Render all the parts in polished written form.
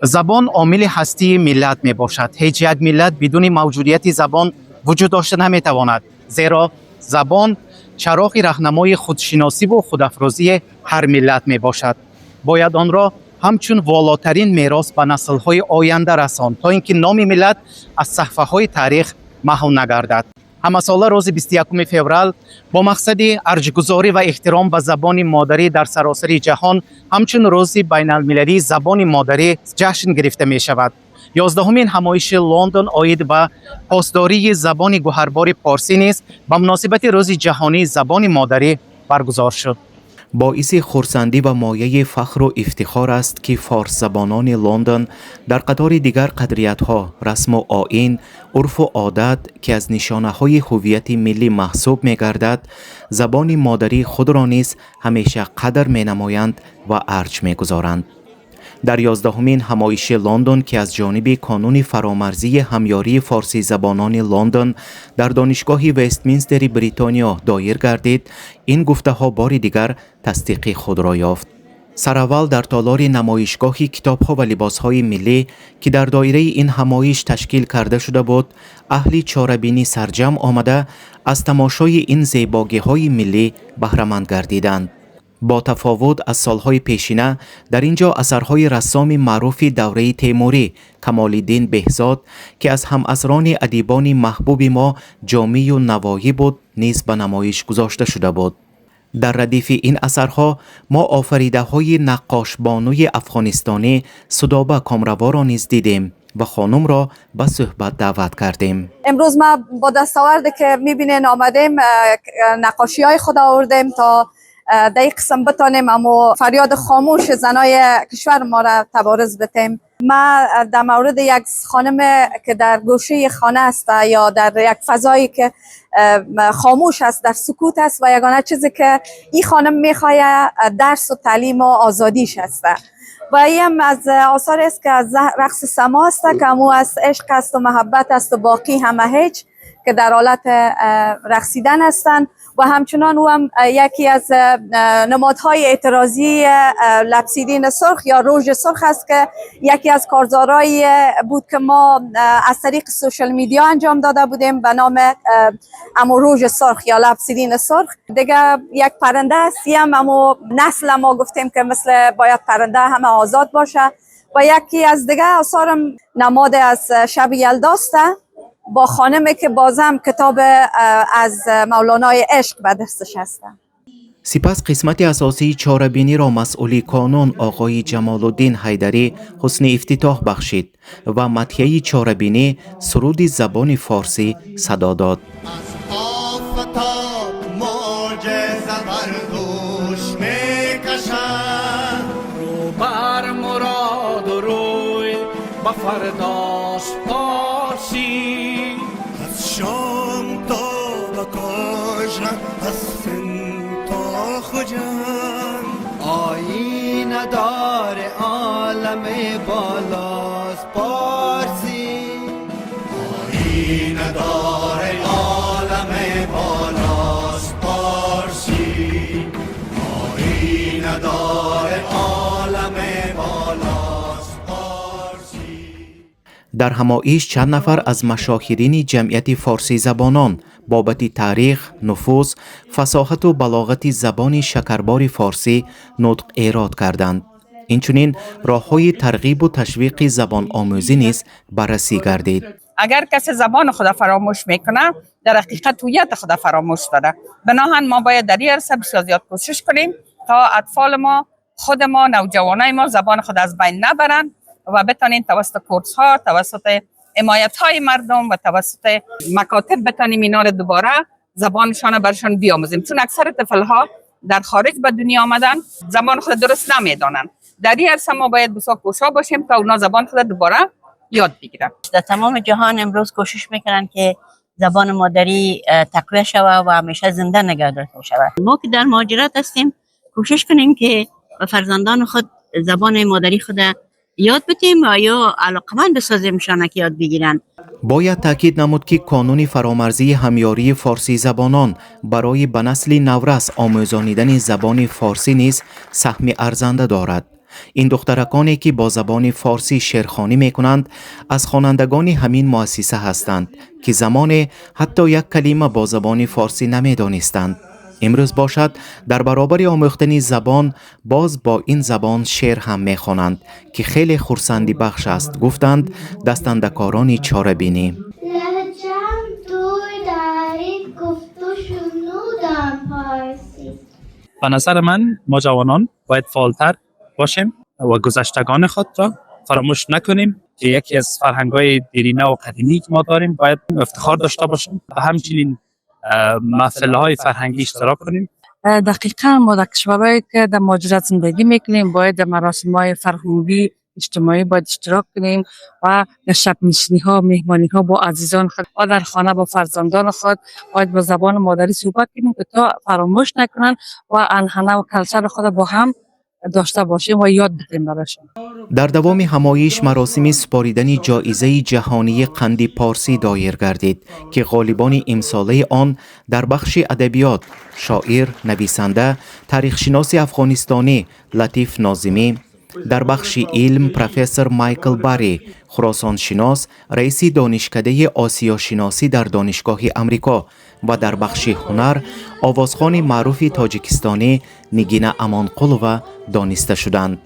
Забон омили ҳастии миллат мебошад. Ҳеҷ як миллат бидуни мавҷудияти забон вуҷуд дошта наметавонад, зеро забон чароғи раҳнамои худшиносиву худафрӯзии ҳар миллат мебошад. Бояд онро ҳамчун волотарин мерос ба наслҳои оянда расонд, то ин ки номи миллат аз саҳфаҳои таърих маҳв нагардад. Ҳамасола рӯзи 21 феврал бо мақсади арҷгузорӣ ва эҳтиром ба забони модарӣ дар саросари ҷаҳон ҳамчун рӯзи байналмилалии забони модарӣ ҷашн гирифта мешавад. 11-умин ҳамоиши Лондон оид ба посдории забони гӯҳарбори порсӣ низ ба муносибати рӯзи ҷаҳонии забони модарӣ баргузор шуд. Боиси хурсандӣ ва мояи фахру ифтихор аст, ки форсзабонони Лондон дар қатори дигар қадриятҳо, расму оин, урфу одат, ки аз нишонаҳои ҳуввияти миллӣ маҳсуб мегардад, забони модарии худро низ ҳамеша қадр менамоянд ва арҷ мегузоранд. Дар 11-умин ҳамоиши Лондон, ки аз ҷониби Конуни фаромарзии ҳамёрии форсизабонони Лондон дар Донишгоҳи Вестминстери Бритониё доир гардид, ин гуфтаҳо бори дигар тасдиқи худро ёфт. Сараввал дар толори намоишгоҳи китобҳо ва либосҳои миллӣ, ки дар доираи ин ҳамоиш ташкил карда шуда буд, аҳли чорабинӣ сарҷамъ омада, аз тамошои ин зебогиҳои миллӣ баҳраманд гардиданд. Бо тафовут аз солҳои пешина, дар ин ҷо асарҳои рассоми маъруфи давраи Темурӣ Камолиддин Беҳзод, ки аз ҳамасрони адибони маҳбуби мо Ҷомию Навоӣ буд, низ ба намоиш гузошта шуда буд. Дар радифи ин асарҳо мо офаридаҳои наққошбонуи афғонистонӣ Судоба Комраворо низ дидем ва хонумро ба суҳбат даъват кардем. امروز ما با دستاورد که میبینین آمدیم، نقاشی های خود آوردیم تا در این قسم بتانیم امو فریاد خاموش زنای کشور ما را تبارز بتیم. ما در مورد یک خانم که در گوشه خانه است یا در یک فضایی که خاموش است، در سکوت است و یگانه چیزی که این خانم میخواه درس و تعلیم و آزادیش است و این هم از آثار است که از رقص سماع است که امو از عشق است و محبت است و باقی همه هیچ، که در حالت رقصیدن هستند و همچنان او هم یکی از نمادهای اعتراضی لپسیدین سرخ یا روژ سرخ است که یکی از کارزارهای بود که ما از طریق social media انجام داده بودیم به نام امو روژ سرخ یا لپسیدین سرخ. دیگه یک پرنده است، هم امو نسل ما گفتیم که مثل باید پرنده همه آزاد باشه و یکی از دیگه آثارم نماد از شب یلداست با خانمی که بازم کتاب از مولانای عشق به دستش هست. Сипас қисмати асосии чорабиниро масъули конун оғои Ҷамолуддин Ҳайдарӣ ҳусни ифтитоҳ бахшид ва мадҳияи чорабинӣ, суруди забони форсӣ садо дод. از آفتاب معجزه بر دوش میکشد. رو بر مراد و روی به فرداست پارسی. از شام تا به کاشغر، از سند تا خجند. آیینه دار عالم بالاست پارسی. آیینه دار عالم بالاست پارسی. آیینه دار عالم بالاست پارسی. Дар ҳамоиш чанд нафар аз машоҳирини ҷамъияти форсизабонон бобати таърих, нуфуз, фасоҳату балоғати забони шакарбори форсӣ нутқ эрод карданд. Инчунин роҳҳои тарғибу ташвиқи забономӯзӣ низ баррасӣ гардид. اگر کسی زبان خود فراموش میکنه، در حقیقت هویت خود فراموش داره. بناءً ما باید در این عرصه بسیار زیاد کوشش کنیم تا اطفال ما، خود ما، نوجوانای ما زبان خود از بین نبرن و بتانیم توسط کورس ها، توسط حمایت های مردم و توسط مکاتب بتانیم اینا رو دوباره زبانشان رو برشان بیاموزیم، چون اکثر طفل ها در خارج به دنیا آمدن، زبان خود درست نمیدانن. در این عرصه ما باید بسیار کوشا باشیم تا اونا زبان خود دوباره یاد بگیرن. در تمام جهان امروز کوشش میکنن که زبان مادری تقویه شود و همیشه زنده نگه داشته شود. ما که در مهاجرت هستیم، کوشش کنیم که به فرزندان خود زبان مادری خود یاد بدیم و یا علاقمند بسازیمشان که یاد بگیرن. Бояд таъкид намуд, ки Конуни фаромарзии ҳамёрии форсизабонон барои ба насли наврас омӯзонидани забони форсӣ низ саҳми арзанда дорад. Ин духтараконе, ки бо забони форсӣ шеърхонӣ мекунанд, аз хонандагони ҳамин муассиса ҳастанд, ки замоне ҳатто як калима бо забони форсӣ намедонистанд. Имрӯз бошад, дар баробари омӯхтани забон боз бо ин забон шеър ҳам мехонанд, ки хеле хурсандибахш аст, гуфтанд дастандакорони чорабинӣ. لهجه‌ام توی دری گفت و شنودم پارسی. به نظر من ما جوانان باید فعالتر باشیم و گذشتگان خود را فراموش نکنیم که یکی از فرهنگ های دیرینه و قدیمی که ما داریم، باید افتخار داشته باشیم و همچنین محفل های فرهنگی اشتراک کنیم. دقیقا ما در کشورهایی که در مهاجرت زندگی میکنیم، باید در مراسم های فرهنگی اجتماعی باید اشتراک کنیم و در شب نشینی ها، مهمانی ها با عزیزان خود و در خانه با فرزندان خود باید با زبان مادری صحبت کنیم که تا فراموش نکنن و عنعنه و culture خود با هم داشته باشیم و یاد بدیم براشون. Дар давоми ҳамоиш маросими супоридани ҷоизаи ҷаҳонии қанди порсӣ доир гардид, ки ғолибони имсолаи он дар бахши адабиёт шоир, нависанда, таърихшиноси афғонистонӣ Латиф Нозимӣ, дар бахши илм профессор Майкл Барри, хуросоншинос, раиси донишкадаи осиёшиносӣ дар Донишгоҳи Амрико, ва дар бахши ҳунар овозхони маъруфи тоҷикистонӣ Нигина Амонқулова дониста шуданд.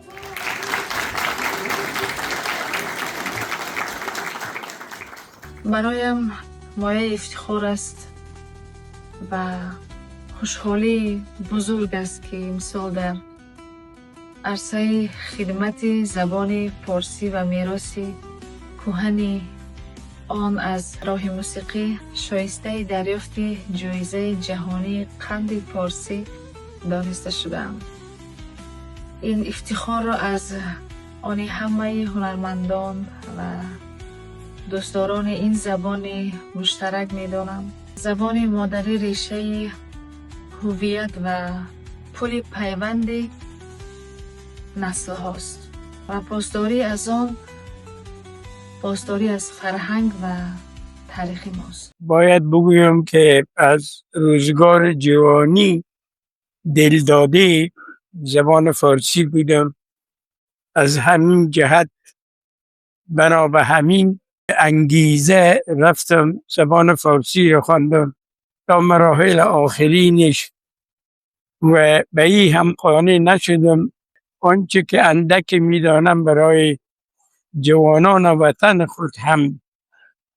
Бароям мояи ифтихор аст ва хушҳолии бузург аст, ки имсол дар арсаи хидмати забони порсӣ ва мероси кӯҳани он аз роҳи мусиқӣ шоистаи дарёфти ҷоизаи ҷаҳонии қанди порсӣ дониста шудаам. Ин ифтихорро аз они ҳамаи ҳунармандон ва дӯстдорони ин забони муштарак медонам. Забони модарӣ решаи ҳуввият ва пули пайванди наслҳост ва посдорӣ аз он посдорӣ аз фарҳанг ва таърихи мост. باید بگویم که از روزگار جوانی دلداده زبان فارسی بودم. از همین جهت، بنا به همین انگیزه رفتم زبان فارسی رو خواندم تا مراحل آخرینش و به این هم قانع نشدم. آنچه که اندک میدانم برای جوانان وطن خود هم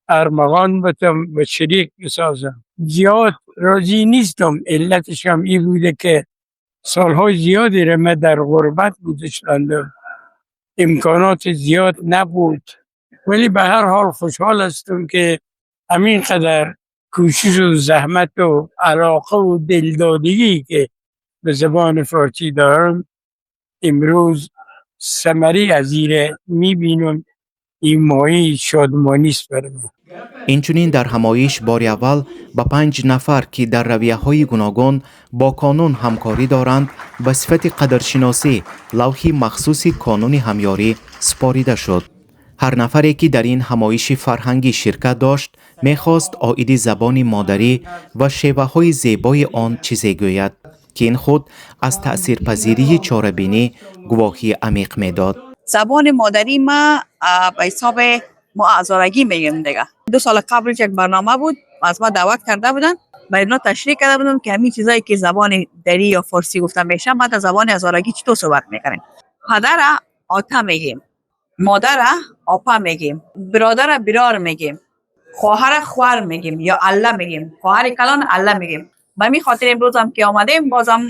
ارمغان بتم و شریک بسازم. زیاد راضی نیستم. علتش هم این بوده که سالهای زیادی را من در غربت گذاشتم، امکانات زیاد نبود، ولی به هر حال خوشحال هستم که همین قدر کوشش و زحمت و علاقه و دلدادگی که به زبان فارسی دارم، امروز ثمره ازی ره میبینم. این مایه شادمانی است برای من. Инчунин дар ҳамоиш бори аввал ба панҷ нафар, ки дар равияҳои гуногун бо Конун ҳамкорӣ доранд, ба сифати қадршиносӣ лавҳи махсуси Конуни ҳамёрӣ супорида шуд. Ҳар нафаре, ки дар ин ҳамоиши фарҳангӣ ширкат дошт, мехост оиди забони модарӣ ва шеваҳои зебои он чизе гӯяд, ки ин худ аз таъсирпазирии чорабинӣ гувоҳии амиқ медод. زبان مادری ما به حساب ما هزارگی میگیم دیگه. 2 سال قبلش یک برنامه بود، از ما دعوت کرده بودن، برای اینا تشریح کرده بودم که همین چیزایی که زبان دری یا فارسی گفته میشه، ما در زبان هزارگی چطور صحبت میکنیم. پدر آتا میگیم، مادر آپا میگیم، برادر برار میگیم، خواهر خوار میگیم یا عله میگیم، خواهر کلان عله میگیم. به همین خاطر امروز هم که آمدیم، بازم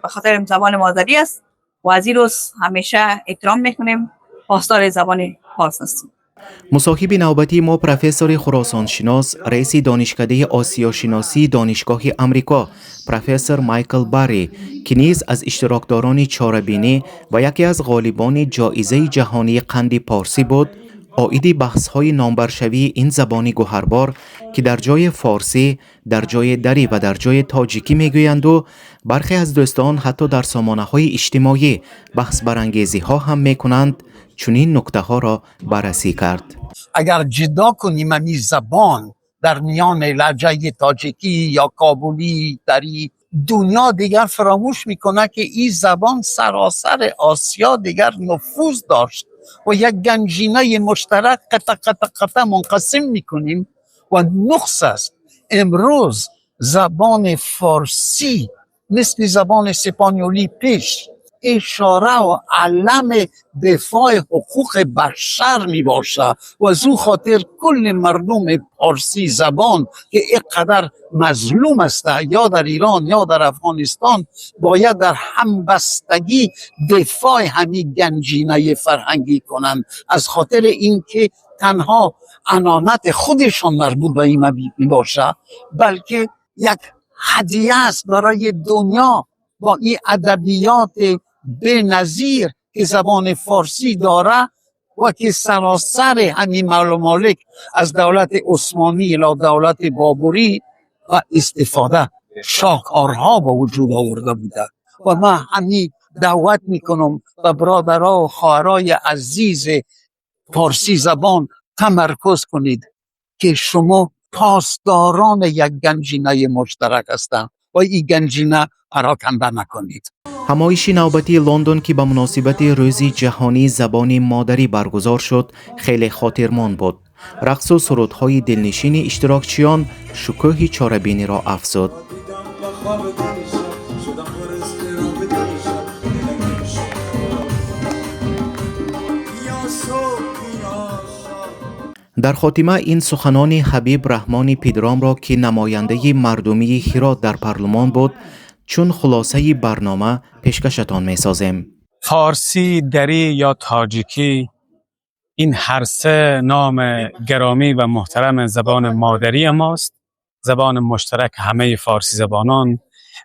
به خاطر زبان مادری است و از این روز همیشه احترام میکنیم، پاسدار زبان فارس هستیم. Мусоҳиби навбатии мо профессори хуросоншинос, раиси донишкадаи осиёшиносии Донишгоҳи Амрико, профессор Майкл Барри, ки низ аз иштирокдорони чорабинӣ ва яке аз ғолибони ҷоизаи ҷаҳонии қанди порсӣ буд, оиди баҳсҳои номбаршавии ин забони гӯҳарбор, ки дар ҷои форсӣ, дар ҷои дарӣ ва дар ҷои тоҷикӣ мегӯянду бархе аз дӯстон ҳатто дар сомонаҳои иҷтимоӣ баҳсбарангезиҳо ҳам мекунанд, чунин нуктаҳоро баррасӣ кард. اگر جدا کنیم امی زبان در میان لهجه تاجیکی یا کابلی، دری دنیا دیگر فراموش میکنه که این زبان سراسر آسیا دیگر نفوذ داشت و یک گنجینه مشترک قطع قطع قطع منقسم میکنیم و نقص است. امروز زبان فارسی مثل زبان اسپانیولی پیش اشاره و علم دفاع حقوق بشر می باشه و از او خاطر کل مردم پارسی زبان که اینقدر مظلوم است، یا در ایران یا در افغانستان، باید در همبستگی دفاع همین گنجینه فرهنگی کنند، از خاطر اینکه تنها عنعنت خودشان مربوط به این می باشه، بلکه یک هدیه است برای دنیا با این ادبیات بنظیر که زبان فارسی داره و که سراسر همین ممالک از دولت عثمانی الی دولت بابری و استفاده شاهکارها با وجود آورده بوده. و من همین دعوت میکنم به برادرها و خواهرای عزیز فارسی زبان، تمرکز کنید که شما پاسداران یک گنجینه مشترک هستند و این گنجینه پراکنده نکنید. Ҳамоиши навбатии Лондон, ки ба муносибати Рӯзи ҷаҳонии забони модарӣ баргузор шуд, хеле хотирмон буд. Рақсу сурудҳои дилнишини иштирокчиён шукӯҳи чорабиниро афзуд. خواب دیشب شدم پر اضطراب دیشب دلم شد یا صبح یا شب. Дар хотима ин суханони Ҳабиб Раҳмони Пидромро, ки намояндаи мардумии Ҳирот дар парлумон буд, чун хулосаи барнома пешкашатон месозем. فارسی، دری یا تاجیکی، این هر سه نام گرامی و محترم زبان مادری ماست، زبان مشترک همه فارسی زبانان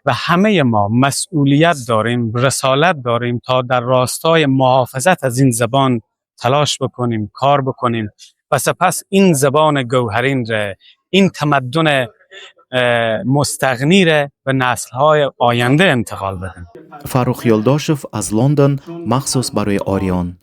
و همه ما مسئولیت داریم، رسالت داریم تا در راستای محافظت از این زبان تلاش بکنیم، کار بکنیم و سپس این زبان گوهرین را، این تمدن مستغنی را به نسل‌های آینده انتقال بدیم. Фаррух Ёлдошев аз Лондон, махсус барои Орион.